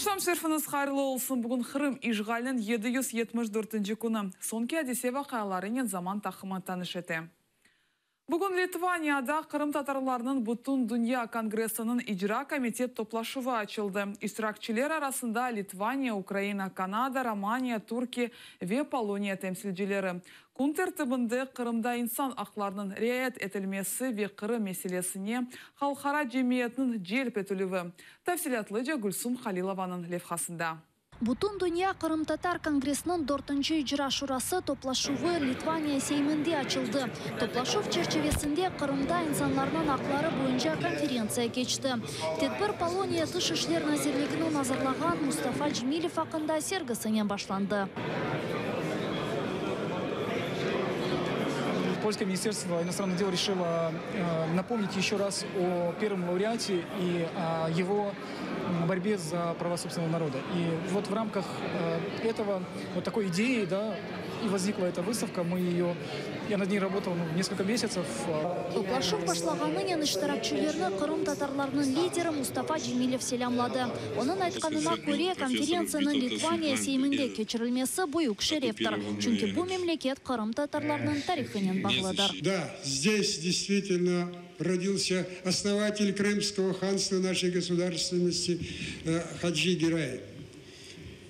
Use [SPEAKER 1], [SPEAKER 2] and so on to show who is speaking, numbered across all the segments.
[SPEAKER 1] Aqşam şerifiñiz hayırlı olsun! Bugün Qırım işğaliniñ 774-nci künü. Soñki adise-vaqialarınen Zaman taqımı tanış ete. Bugün Litvaniyada Qırımtatarlarnıñ Bütündünya kongressiniñ icra komitet toplaşuvı açıldı. İştirakçiler arasında Litvaniya, Ukraina, Kanada, Romaniya, Türkiye ve Poloniya temsilcileri. Kün tertibinde Qırımda insan aqlarınıñ riayet etilmesi ve Qırım meselesine halqara cemiyetniñ celp etilüvi. Tafsilâtlıca Gülsum Halilovanıñ levhasında.
[SPEAKER 2] Bütündünya qırımtatar kongressiniñ dörtünci icra şurası toplaşuvı Litvaniya Seyminde açıldı. Toplaşuv çerçivesinde Qırımda insanlarnıñ aqları boyunca konferentsiya keçti. Tedbir Poloniya Tış işler nazirliginiñ azırlağan Mustafa Cemilev aqqında sergisinen başlandı.
[SPEAKER 3] Польское министерство иностранных дел решило напомнить еще раз о первом лауреате и о его борьбе за права собственного народа. И вот в рамках этого, вот такой идеи, да, и возникла эта выставка, мы ее, я над ней работал ну, несколько месяцев.
[SPEAKER 2] Toplaşuv başlağanınen iştirakçilerni qırımtatarlarnıñ lideri Mustafa Cemilev selâmladı. Onıñ aytqanına köre, konferentsiyanıñ Litvaniya Seyminde keçirilmesi büyük şereftir, çünki bu memleket qırımtatarlarnıñ tarihınen bağlıdır.
[SPEAKER 4] Да, здесь действительно родился основатель Крымского ханства нашей государственности Хаджи Герай.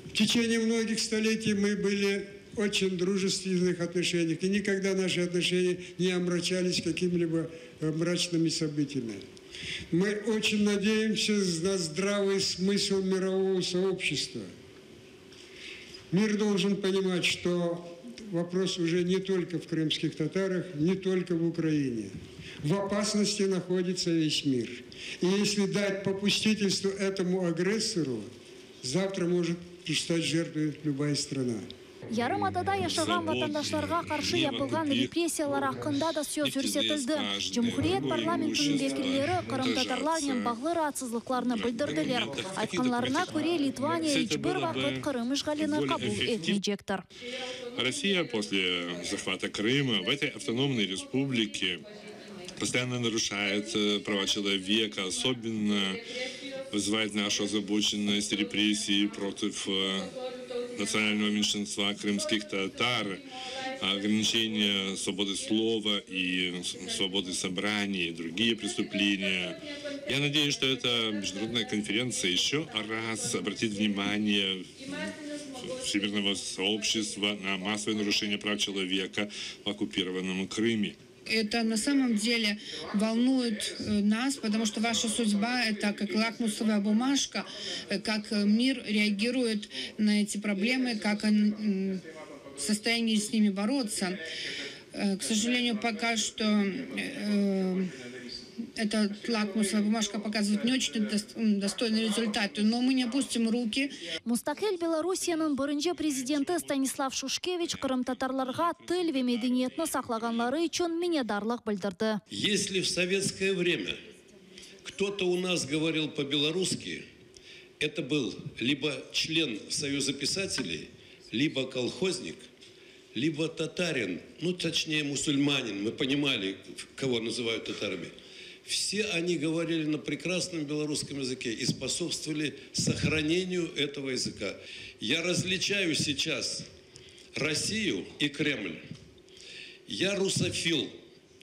[SPEAKER 4] В течение многих столетий мы были очень дружественных отношениях, и никогда наши отношения не омрачались какими-либо мрачными событиями. Мы очень надеемся на здравый смысл мирового сообщества. Мир должен понимать, что вопрос уже не только в крымских татарах, не только в Украине. В опасности находится весь мир. И если дать попустительство этому агрессору, завтра может стать жертвой любая страна.
[SPEAKER 2] Yarımadada yaşağan vatandaşlarğa qarşı yapılğan repressiyalar aqqında da söz yürsetildi. Cumhuriyet parlamentiniñ vekilleri qırımtatarlarnen bağlı raatsızlıqlarını bildirdiler. Aytqanlarına köre, Litvaniya iç bir vaqıt Qırım işğalini qabul etmeycektir.
[SPEAKER 5] Россия после захвата Крыма в этой автономной республике постоянно нарушает права человека, особенно вызывает нашу озабоченность репрессии против национального меньшинства крымских татар, ограничение свободы слова и свободы собраний, и другие преступления. Я надеюсь, что эта международная конференция еще раз обратит внимание всемирного сообщества на массовое нарушение прав человека в оккупированном Крыме.
[SPEAKER 6] Это на самом деле волнует нас, потому что ваша судьба – это как лакмусовая бумажка, как мир реагирует на эти проблемы, как он в состоянии с ними бороться. К сожалению, пока что эта лакмусовая бумажка показывает не очень достойные результаты, но мы не опустим руки.
[SPEAKER 2] Mustaqil Belorusiyeniñ birinci prezidenti Stanislav Şuşkeviç qırımtatarlarğa til ve medeniyetni saqlağanları içün minnetdarlıq bildirdi.
[SPEAKER 7] Если в советское время кто-то у нас говорил по-белорусски, это был либо член Союза писателей, либо колхозник, либо татарин, ну точнее мусульманин, мы понимали, кого называют татарами. Все они говорили на прекрасном белорусском языке и способствовали сохранению этого языка. Я различаю сейчас Россию и Кремль. Я русофил,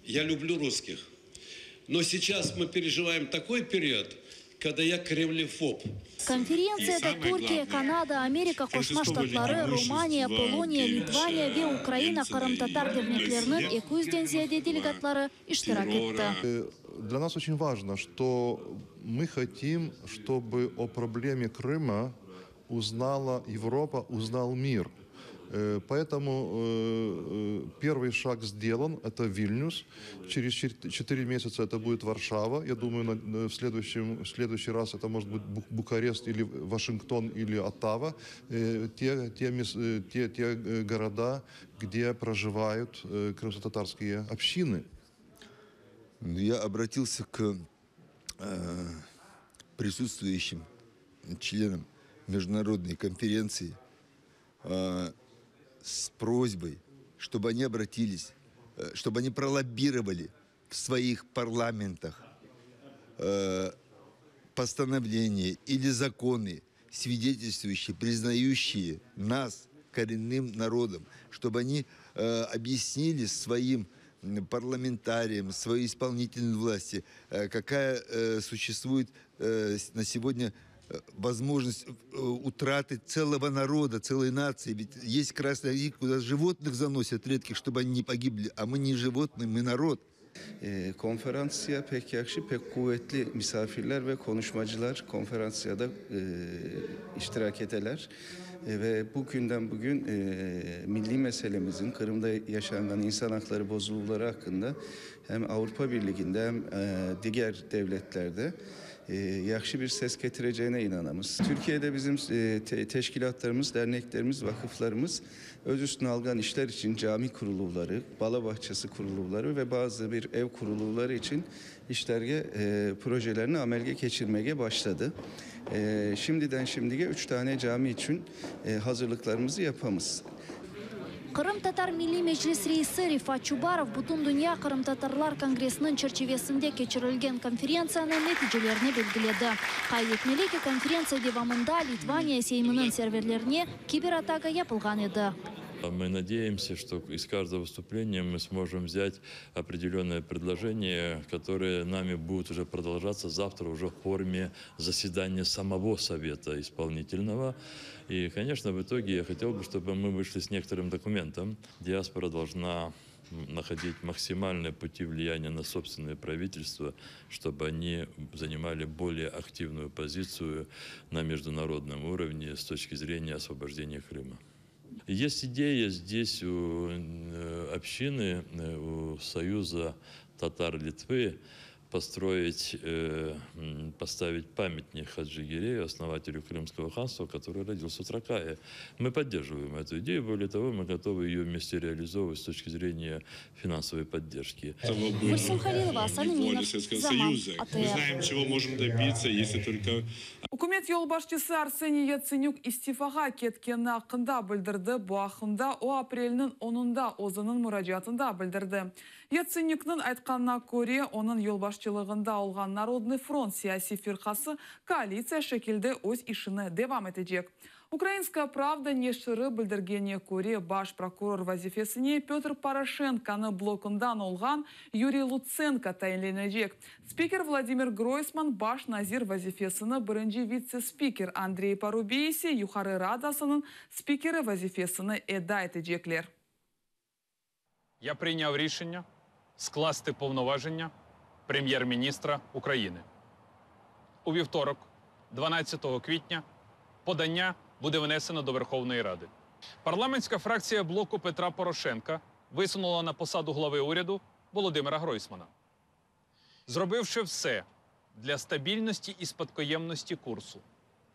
[SPEAKER 7] я люблю русских. Но сейчас мы переживаем такой период, когда я кремлефоб.
[SPEAKER 2] Konferentsiyada Türkiye, Kanada, Amerika Qoşma Ştatları, Romaniya, Poloniya, Litvaniya ve Ukraina qırımtatar dernekleriniñ 200-den ziyade delegatları iştirak etti.
[SPEAKER 8] Для нас очень важно, что мы хотим, чтобы о проблеме Крыма узнала Европа, узнал мир. Поэтому первый шаг сделан, это Вильнюс. Через 4 месяца это будет Варшава. Я думаю, в, следующем, в следующий раз это может быть Бухарест или Вашингтон или Оттава. Те, те, те, те города, где проживают крымско-татарские общины.
[SPEAKER 9] Я обратился к э, присутствующим членам международной конференции э, с просьбой, чтобы они обратились, э, чтобы они пролоббировали в своих парламентах э, постановления или законы. свидетельствующие, признающие нас коренным народом, чтобы они э, объяснили своим парламентариям, своей исполнительной власти, э, какая э, существует э, на сегодня возможность утраты целого народа, целой нации. Ведь есть Красная книга, куда животных заносят редких, чтобы они не погибли. А мы не животные, мы народ.
[SPEAKER 10] E, konferansiya pek yahşı, pek quvetli misafirler ve konuşmacılar konferansiyada e, iştirak eteler. E, ve bugünden bugün e, milli meselemizin Kırım'da yaşanan insan hakları bozuluvları hakkında hem Avrupa Birliği'nde hem e, diğer devletlerde e, yahşı bir ses getireceğine inanamız. Türkiye'de bizim e, te, teşkilatlarımız, derneklerimiz, vakıflarımız öz üstüne algan işler için cami kuruluvları, bala bahçesi kuruluvları ve bazı bir ev kuruluvları için işlerge e, projelerini amelge geçirmeye başladı. E, şimdiden şimdiye üç tane cami için e, hazırlıklarımızı yapamız.
[SPEAKER 2] Qırımtatar Milliy Meclis reisi Refat Çubarov Bütündünya qırımtatarlar kongressiniñ çerçivesinde keçirilgen konferentsiyanıñ neticelerini belgiledi. Qayd etmeli ki, konferentsiya devamında Litvaniya Seyminiñ serverlerine kiberataka yapılğan edi.
[SPEAKER 11] Мы надеемся, что из каждого выступления мы сможем взять определенное предложение, которое нами будет уже продолжаться завтра уже в форме заседания самого Совета исполнительного. И, конечно, в итоге я хотел бы, чтобы мы вышли с некоторым документом. Диаспора должна находить максимальные пути влияния на собственное правительство, чтобы они занимали более активную позицию на международном уровне с точки зрения освобождения Крыма. Есть идея здесь у э, общины, э, у Союза татар Литвы построить, э, поставить памятник Хаджи Гирею, основателю Крымского ханства, который родился в Тракае. Мы поддерживаем эту идею, более того, мы готовы ее вместе реализовывать с точки зрения финансовой поддержки.
[SPEAKER 2] Гульсум Халилова, Асан Эминов,
[SPEAKER 5] Заман, Мы знаем, чего можем добиться, если только...
[SPEAKER 1] Ükümet yolbaşçısı Arseniy Yatsenük istifağa ketkeni aqqında bildirdi. Bu aqqında o aprelniñ onunda özüniñ muracaatında bildirdi. Yatsenükniñ aytqanına köre, onıñ yolbaşçılığında olğan Narodnıy front siyasiy firqası koalitsiya şekilde öz işini devam etecek. Ukrainskaya pravda neşiri bildirgenine köre, baş prokuror vazifesine Pötr Poroşenkonıñ blokundan olğan Yuriy Lutsenko tayinlenecek. Spiker Vladimir Groysman baş nazir vazifesini, birinci vitse-spiker Andrey Parubiy ise Yuqarı Radasınıñ spikeri vazifesini eda etecekler.
[SPEAKER 12] Я прийняв рішення скласти повноваження прем'єр-міністра України. У вівторок, 12 квітня, подання буде внесено до Верховної Ради. Парламентська фракція блоку Петра Порошенка висунула на посаду глави уряду Володимира Гройсмана. Зробивши все для стабільності і спадкоємності курсу,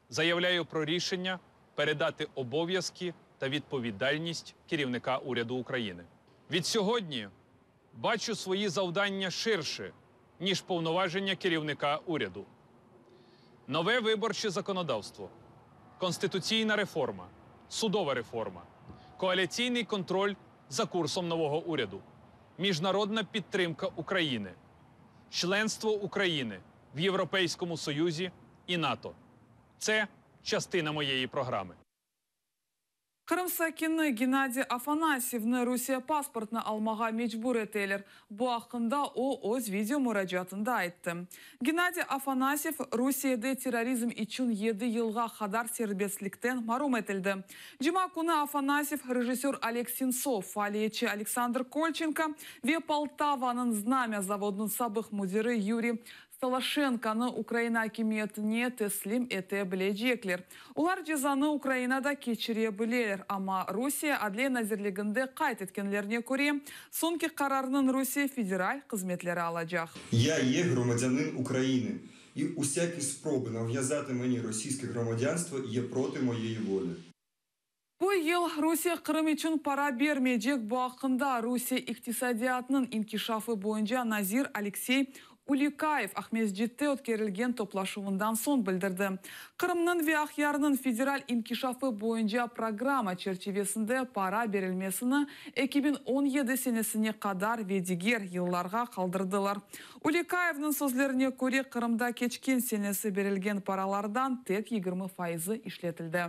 [SPEAKER 12] заявляю про рішення передати обов'язки та відповідальність керівника уряду України. Від сьогодні бачу свої завдання ширше, ніж повноваження керівника уряду. Нове виборче законодавство, конституційна реформа, судова реформа, коаліційний контроль за курсом нового уряду, міжнародна підтримка України, членство України в Європейському Союзі і НАТО. Це частина моєї програми.
[SPEAKER 1] Qırım sakini Gennadiy Afanasyevni Rusiye pasportını almağa mecbur eteler. Bu aqqında o öz video muracaatında ayttı. Gennadiy Afanasyev Rusiyede terrorizm içün 7 yılğa qadar serbestlikten marum etildi. Cuma künü Afanasyev rejissör Oleg Sentsov, faaliyetçi Aleksandr Kolçenko ve Poltavanıñ Znamya zavodınıñ sabıq müdiri Yuriy Soloşenkonı Ukraina akimiyetine teslim ete bilecekler. Olar cezanı Ukrainada keçire bileler, amma Rusiye Adliye nazirliginde qayd etkenlerine köre, soñki qararnı Rusiye federal hızmetleri alacaq.
[SPEAKER 13] Я є громадянин України, і усякі спроби нав'язати мені російське громадянство є проти моєї волі.
[SPEAKER 1] Bu yıl Rusiye Qırım içün para bermeycek. Bu aqqında Rusiye iqtisadiyatınıñ inkişafı boyunca nazir Aleksey. Ulekayev Aqmescitte ötkerilgen toplaşuvından soñ bildirdi. Qırımnıñ ve Aqyarnıñ federal inkişafı boyunca programma çerçivesinde para berilmesini 2017 senesine qadar ve diger yıllarğa qaldırdılar. Ulekayevniñ sözlerine köre, Qırımda keçken senesi berilgen paralardan tek 20 fayızı işletildi.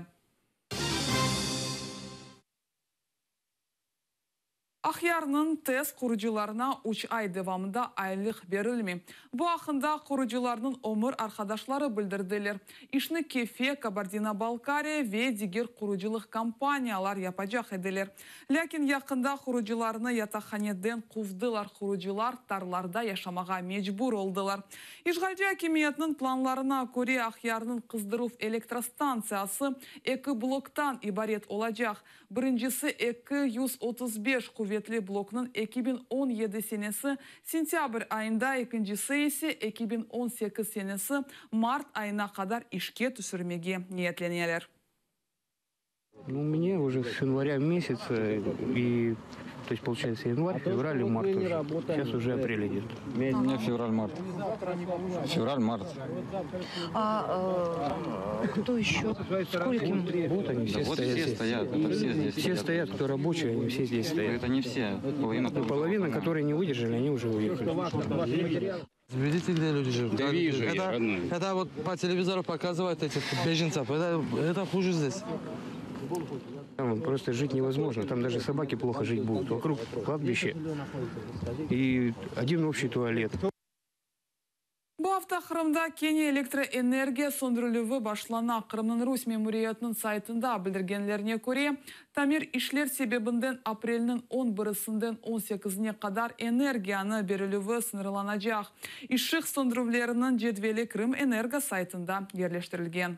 [SPEAKER 1] Aqyarnıñ TES qurucılarına üç ay devamında aylıq berilmey. Bu aqqında qurucılarnıñ ömür arqadaşları bildirdiler. İşni Kefe, Kabardino-Balkariya ve diger qurucılıq kompaniyalar yapacaq ediler. Lâkin yaqında qurucılarnı yataqhaneden quvdılar, qurucılar tarlarda yaşamağa mecbur oldılar. İşğalci akimiyetniñ planlarına köre, Aqyarnıñ qızdıruv elektrostantsiyası eki bloktan ibaret olacaq. Birincisi 235 quvetli bloknıñ 2017 senesi sentâbr ayında, ekincisi ise 2018 senesi mart ayına qadar işke tüşürmege niyetleneler.
[SPEAKER 14] Ну, мне уже с января месяца, и, то есть, получается, январь, февраль и март уже. Сейчас уже апрель идет.
[SPEAKER 15] У меня февраль-март. Февраль-март.
[SPEAKER 16] А кто еще? Скольким?
[SPEAKER 14] Вот они все
[SPEAKER 15] Да вот
[SPEAKER 14] стоят
[SPEAKER 15] все
[SPEAKER 14] здесь.
[SPEAKER 15] стоят, это все здесь
[SPEAKER 14] Все
[SPEAKER 15] сидят.
[SPEAKER 14] стоят, кто рабочие, они все здесь стоят.
[SPEAKER 15] Это не все. Половина.
[SPEAKER 14] Ну, половина, которые не выдержали, они уже уехали.
[SPEAKER 17] Видите, где люди живут?
[SPEAKER 15] Да вижу я,
[SPEAKER 17] это,
[SPEAKER 15] родной.
[SPEAKER 17] это вот по телевизору показывают этих беженцев. Это, это хуже здесь.
[SPEAKER 14] Там просто жить невозможно. Там даже собаки плохо жить будут. Вокруг кладбище и один общий туалет.
[SPEAKER 1] Bu afta Qırımda kene elektroenergiya söndürilüvi başlana. Qırımnıñ rus memuriyetiniñ saytında bildirgenlerine köre, tamir işler sebebinden aprelniñ 11-sinden 18-ine qadar energiyanı berilüvi sıñırlanacaq. Işıq söndürüvleriniñ cedveli Krımenergo saytında yerleştirilgen.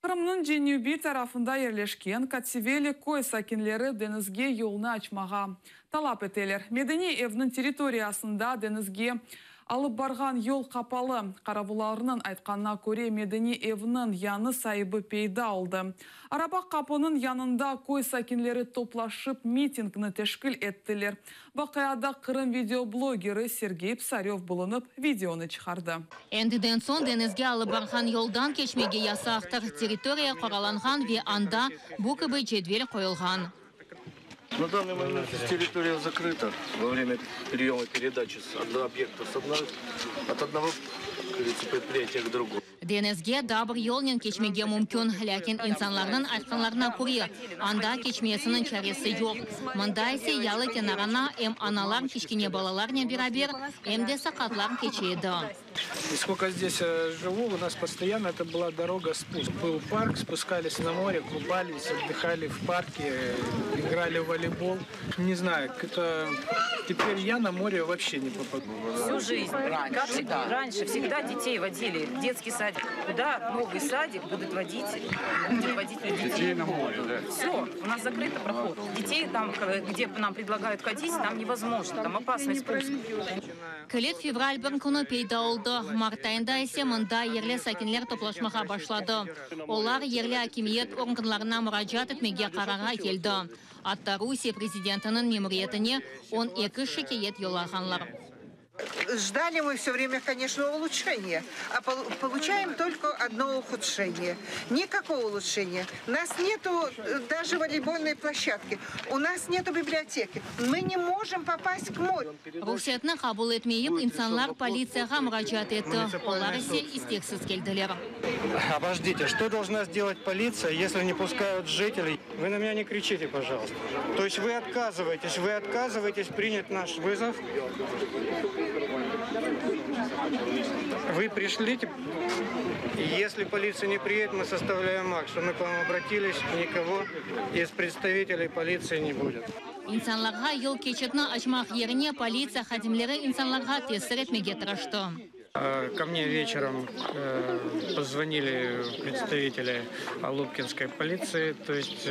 [SPEAKER 1] Qırımnıñ cenübiy tarafında yerleşken Katsiveli köy sakinleri deñizge yolnı açmağa talap eteler. Medeniy evniñ territoriyasında deñizge alıp barğan yol qapalı. Qaravullarnıñ aytqanına köre, medeniy evniñ yañı saibi peyda oldı. Araba qapunıñ yanında köy sakinleri toplaşıp mitingni teşkil ettiler. Vaqiada Qırım videoblogeri Sergey Psarev bulunıp, videonı çıqardı.
[SPEAKER 18] Endiden soñ deñizge alıp barğan yoldan keçmege yasaqtır. Territoriya qoralanğan ve anda bu kibi cedvel qoyulğan.
[SPEAKER 19] На данный момент территория закрыта во время приема передачи с одного объекта с одного, от одного, как говорится, предприятия к другому.
[SPEAKER 18] Deñizge daa bir yolnen keçmege mümkün, lâkin insanlarnıñ aytqanlarına köre, anda keçmesiniñ çaresi yoq. Mında ise yalı kenarına em analar kiçkene balalarnen beraber, em de saqatlar keçe edi.
[SPEAKER 20] И сколько здесь живу, у нас постоянно это была дорога спуск. Был парк, спускались на море, купались, отдыхали в парке, играли в волейбол. Не знаю, это теперь я на море вообще не попаду.
[SPEAKER 21] Всю жизнь. Как всегда. Раньше всегда детей водили в детский садик. Куда новый садик будут водить, будет водить людей?
[SPEAKER 15] Детей на море, да.
[SPEAKER 21] Все, у нас закрыто проход. Детей там, где нам предлагают ходить, там невозможно. Там опасный спуск.
[SPEAKER 18] Kilit fevral bir künü peyda oldı. Mart ayında ise mında yerli sakinler toplaşmağa başladı. Olar yerli akimiyet organlarına muracaat etmege qararğa keldi. Atta Rusiye prezidentiniñ memuriyetine 12 şikâyet yollağanlar.
[SPEAKER 22] Ждали мы все время, конечно, улучшения, а получаем только одно ухудшение. Никакого улучшения. У нас нету даже волейбольной площадки, у нас нету библиотеки. Мы не можем попасть к морю.
[SPEAKER 18] Ruhsetni qabul etmeyip, insanlar politsiyağa muracaat etti. Olar ise isteksiz keldiler.
[SPEAKER 20] Обождите, что должна сделать полиция, если не пускают жителей? Вы на меня не кричите, пожалуйста. То есть вы отказываетесь принять наш вызов? Вы пришли, если полиция не приедет, мы составляем акт, что мы к вам обратились, никого из представителей полиции не будет.
[SPEAKER 18] İnsanlarğa yol keçitni açmaq yerine politsiya hadimleri insanlarğa tesir etmege tırıştı.
[SPEAKER 20] Ко мне вечером позвонили представители Алупкинской полиции, то есть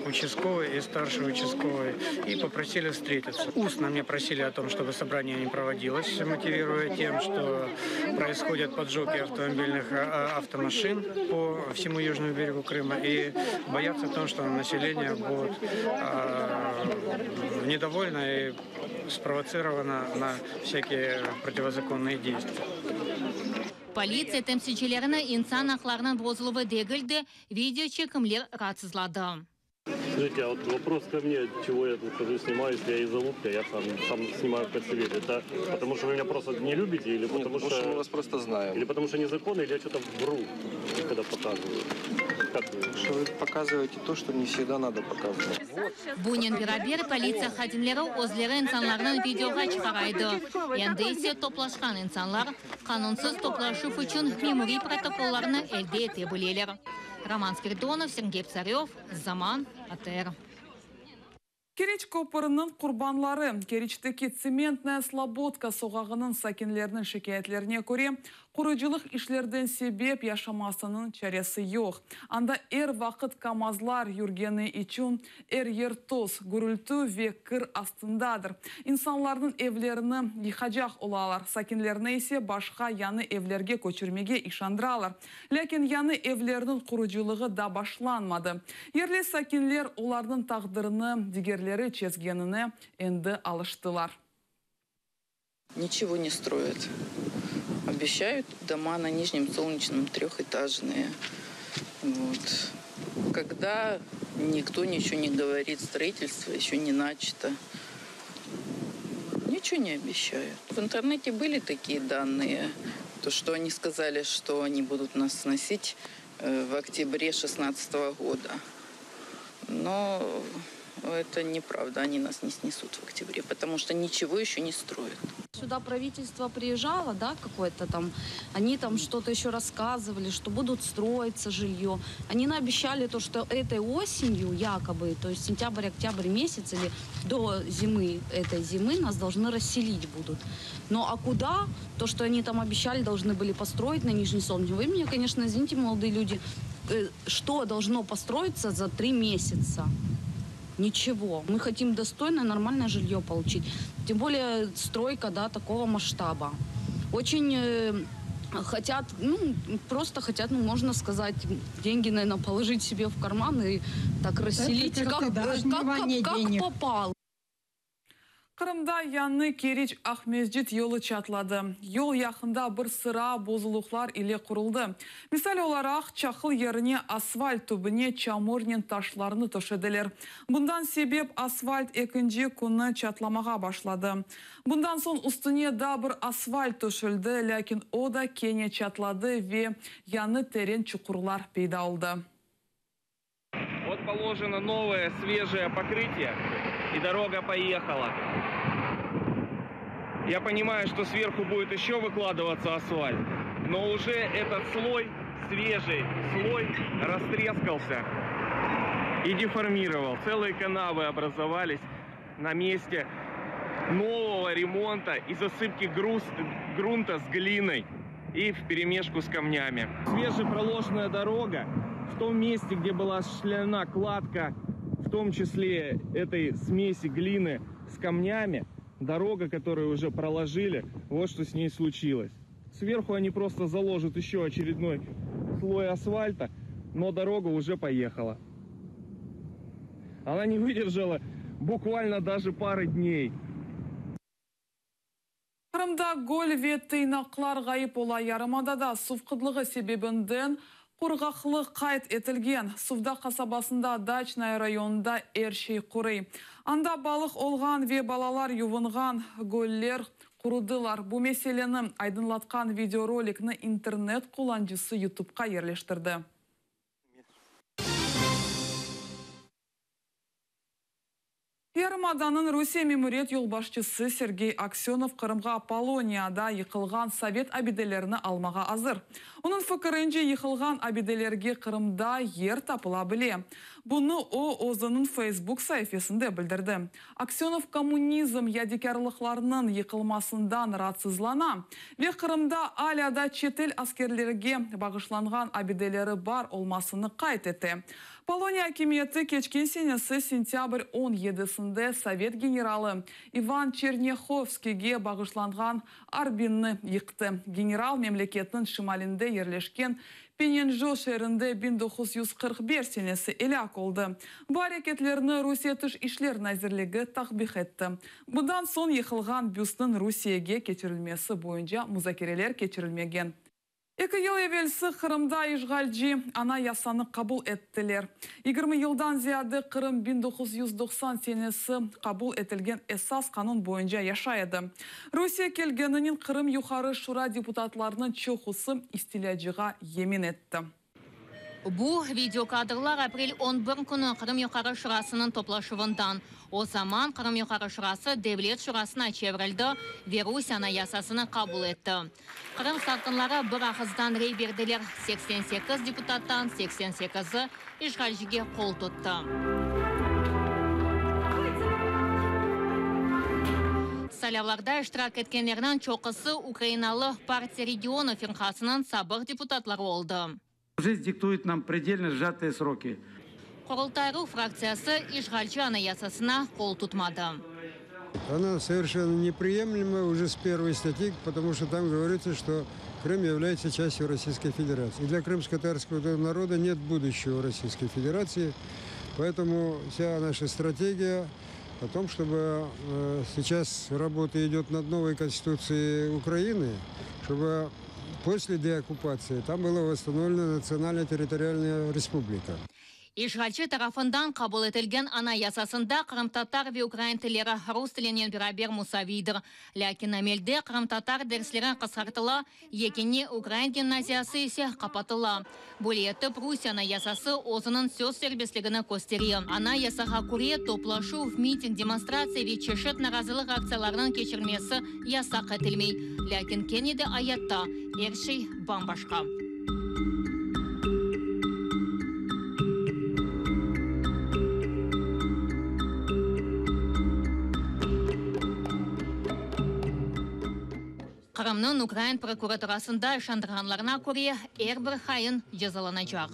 [SPEAKER 20] участковый и старший участковый, и попросили встретиться. Устно мне просили о том, чтобы собрание не проводилось, мотивируя тем, что происходят поджоги автомобильных автомашин по всему южному берегу Крыма, и боятся о том, что население будет недовольно и спровоцировано на всякие противозаконные действия.
[SPEAKER 18] Politsiya temsilcilerini insan aqlarınıñ bozuluvı degil de, video çekimler raatsızladı.
[SPEAKER 3] Скажите, а вот вопрос ко мне, чего я тут хожу снимаю, если я из Алупки, я сам, сам снимаю в Коцевеле. Это потому что вы меня просто не любите или потому,
[SPEAKER 4] Нет, потому что мы вас просто знаем.
[SPEAKER 3] Или потому что незаконно, или я что-то вру, когда показываю? Как вы?
[SPEAKER 4] Что вы показываете то, что не всегда надо показывать.
[SPEAKER 18] Bunen beraber politsiya hadimleri özleri insanlarnı videoğa çıqara edi. Endi ise toplaşqan insanlar qanunsız toplaşuv içün memuriy protokollarnı elde ete bileler. Roman Spiridonov, Sergey Psarev, Zaman, ATR.
[SPEAKER 1] Keriç köpüriniñ qurbanları Keriçteki Tsementnaya Slobodka soqağınıñ sakinleriniñ şikâyetlerine köre, qurucılıq işlerden sebep yaşamasınıñ çaresi yoq. Anda er vaqıt KAMAZlar yürgeni içün er yer toz, gürültü ve kir astındadır. İnsanlarnıñ evlerini yıqacaq olalar, sakinlerni ise başqa yañı evlerge köçürmege işandıralar. Lâkin yañı evlerniñ qurucılığı da başlanmadı. Yerli sakinler olarnıñ taqdirini digerleri çezgenine endi alıştılar.
[SPEAKER 23] Ничего не строят. Обещают дома на Нижнем Солнечном трехэтажные. Вот. Когда никто ничего не говорит, строительство еще не начато. Ничего не обещают. В интернете были такие данные, то что они сказали, что они будут нас сносить в октябре 2016 года. Но это неправда, они нас не снесут в октябре, потому что ничего еще не строят.
[SPEAKER 24] Сюда правительство приезжало, да, какое-то там, они там что-то еще рассказывали, что будут строиться жилье. Они наобещали то, что этой осенью якобы, то есть сентябрь-октябрь месяц или до зимы, этой зимы нас должны расселить будут. Но а куда? То, что они там обещали, должны были построить на Нижней Солнечной. Вы меня, конечно, извините, молодые люди, что должно построиться за 3 месяца? Ничего. Мы хотим достойное, нормальное жилье получить. Тем более стройка, да, такого масштаба. Очень хотят, ну, просто хотят, ну, можно сказать, деньги, наверное, положить себе в карман и так расселить,
[SPEAKER 25] Это да, отмывание
[SPEAKER 24] как
[SPEAKER 25] денег.
[SPEAKER 24] попало.
[SPEAKER 1] Qırımda yañı Keriç Aqmescit yolu çatladı. Yol yaqında bir sıra bozuluqlar ile quruldı. Misal olaraq, çaqıl yerine asfalt tübüne çamurnen taşlarnı töşediler. Bundan sebep asfalt ekinci künü çatlamağa başladı. Bundan soñ üstüne daa bir asfalt töşeldi, lâkin o da kene çatladı ve yañı teren çuqurlar peyda oldı.
[SPEAKER 26] Вот положено новое свежее покрытие, и дорога поехала. Я понимаю, что сверху будет еще выкладываться асфальт, но уже этот слой, свежий слой, растрескался и деформировал. Целые канавы образовались на месте нового ремонта и засыпки грунта с глиной и вперемешку с камнями. Свежепроложенная дорога в том месте, где была осуществлена кладка, в том числе этой смеси глины с камнями, дорога, которую уже проложили, вот что с ней случилось. Сверху они просто заложат еще очередной слой асфальта, но дорога уже поехала. Она не выдержала буквально даже пары дней.
[SPEAKER 1] Qırımda göl ve tıynaqlar ğayıp ola yarımadada suv qıtlığı sebebinden qurğaqlıq qayd etilgen. Suvdaq qasabasında Daçnaya rayonında er şey quruy. Anda balıq olğan ve balalar yuvunğan göller qurudılar. Bu meseleni aydınlatqan videorolikni internet qullanıcısı YouTubeqa yerleştirdi. Yarımadanıñ Rusiye memuriyet yolbaşçısı Sergey Aksönov Qırımğa Poloniyada yıqılğan sovet abidelerini almağa azır. Onıñ fikirince, yıqılğan abidelerge Qırımda yer tapıla bile. Bunı o, özüniñ Feysbuk saifesinde bildirdi. Aksönov kommunizm yadikârlıqlarınıñ yıqılmasından raatsızlana ve Qırımda alâ da çetel askerlerge bağışlanğan abideleri bar olmasını qayd ete. Poloniya akimiyeti keçken senesi sentâbr on yedisinde sovet generalı İvan Çernâhovskiyge bağışlanğan arbinni yıqtı. General memleketniñ şimalinde yerleşken Penenjo şeerinde 1941 senesi elâk oldı. Bu areketlerni Rusiye Tış işler nazirligi takbih etti. Bundan soñ yıqılğan büstniñ Rusiyege keçirilmesi boyunca muzakereler keçirilmegen. Eki yıl evelsi Qırımda işğalci Anayasanı qabul ettiler. 20 yıldan ziyade Qırım 1990 senesi qabul etilgen Esas qanun boyunca yaşay edi. Rusiye kelgeninen Qırım Yuqarı Şura deputatlarınıñ çoqusı istilâcığa yemin etti.
[SPEAKER 18] Bu videokadrlar aprel 11 künü Qırım Yuqarı Şurasınıñ toplaşuvından. O zaman Qırım Yuqarı Şurası Devlet Şurasına çevirildi ve Rusiye Anayasasını qabul etti. Qırım sakinleri bir ağızdan rey berdiler, 88 deputattan 88-i işğalcige qol tuttı. Saylavlarda iştirak etkenlerniñ çoqusı ukrainalı Partiya regionov firqasınıñ sabıq deputatları oldı.
[SPEAKER 6] Жизнь диктует нам предельно сжатые сроки.
[SPEAKER 18] Qurultay Ruh fraktsiyası işğalci Anayasasına qol tutmadı.
[SPEAKER 7] Она совершенно неприемлема уже с первой статьи, потому что там говорится, что Крым является частью Российской Федерации. И для крымско-татарского народа нет будущего Российской Федерации, поэтому вся наша стратегия о том, чтобы сейчас работа идет над новой Конституцией Украины, чтобы после деоккупации там была восстановлена национальная территориальная республика.
[SPEAKER 18] İşğalci tarafından qabul etilgen Anayasasında qırımtatar ve ukrain tilleri rus tilinen beraber musaviydir. Lâkin amelde qırımtatar dersleri qısqartıla, yekâne ukrain gimnaziyası ise qapatıla. Böyle etip, Rusiye Anayasası özüniñ söz serbestligini köstere. Anayasağa köre, toplaşuv, miting, demonstratsiya ve çeşit narazılıq aktsiyalarınıñ keçirilmesi yasaq etilmey. Lâkin kene de ayatta er şey bam-başqa. Qırımnıñ ukrain prokuraturasında işandırğanlarına köre, er bir hain cezalanacaq.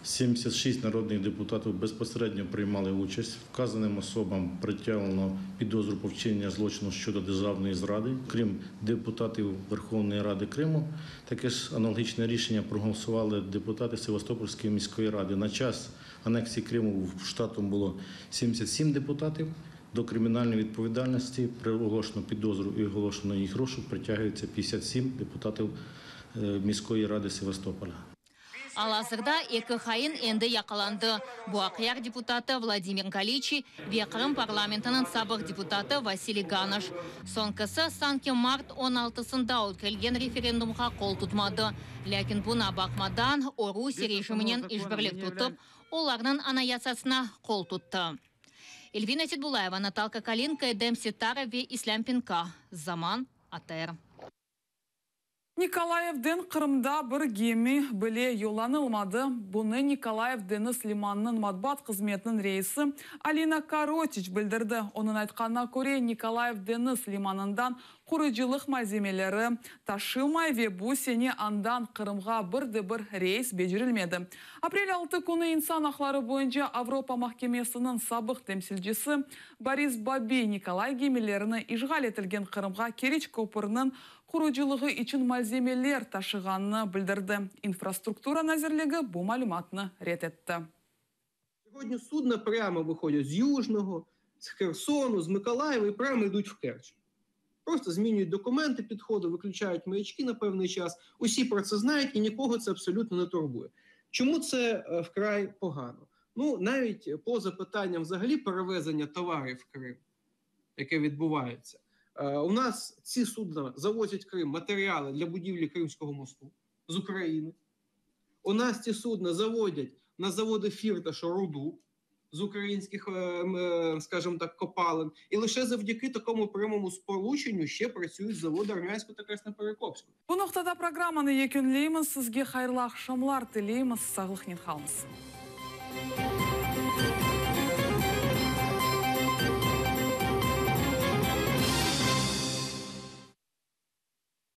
[SPEAKER 8] 76 народных депутатов безпосередньо приймали участь. Вказаним особам пред'явлено підозру по вчиненню злочину щодо державної зради. Крім депутатів Верховної Ради Криму, таке ж аналогічне рішення проголосували депутати Севастопольської міської ради. На час анексії Криму штатом було 77 депутатів. До кримінальної відповідальності при оголошено підозру і оголошено їх розшук притягується 57 депутатів міської ради Севастополя.
[SPEAKER 18] Al-azırda eki hain endi yaqalandı. Bu Aqyar deputatı Vladimir Galiçiy ve Qırım parlamentiniñ sabıq deputatı Vasiliy Ganış. Soñkisi sanki mart on altısında ötkerilgen referendumğa qol tutmadı. Lâkin buña baqmadan, o Rusiye rejiminen işbirlik tutıp, olarnıñ Anayasasına qol tuttı. Elvina Seitbullayeva, Natalka Kalinko, Edem Settarov ve İslâm Pinka. Zaman, ATR.
[SPEAKER 1] Nikolayevden Qırımda bir gemi bile yollanılmadı. Bunı Nikolayev deñiz limanınıñ matbuat hızmetiniñ reisi Alina Korotiç bildirdi. Onıñ aytqanına köre, Nikolayev deñiz limanından qurucılıq malzemeleri taşılmay ve bu sene andan Qırımğa bir de bir reys becerilmedi. Aprel 6 künü İnsan aqları boyunca Avropa mahkemesiniñ sabıq temsilcisi Boris Babiy Nikolay gemilerini işğal etilgen Qırımğa Keriç köpüriniñ qurucılığı içün malzemeler taşığanını bildirdi. İnfrastruktura nazirligi bu malümatnı red etti.
[SPEAKER 9] Сегодня судна прямо выходят с Южного, с Херсону, с Миколаева и прямо йдуть в Керч. Просто змінюють документи підходу, виключають маячки на певний час. Усі про це знають і нікого це абсолютно не турбує. Чому це вкрай погано? Ну, навіть поза питанням взагалі перевезення товарів в Крим, яке відбувається. У нас ці судна завозять в Крим матеріали для будівлі Кримського мосту з України. У нас ці судна заводять на заводи Фірташа руду. З українських, скажімо так, копалин, і лише завдяки такому прямому сполученню ще працюють заводи Армянську та Красноперекопську.
[SPEAKER 1] Bu noqtada programmanı yekünleymiz. Sizge hayırlı aqşamlar tileymiz. Sağlıqnen qalıñız.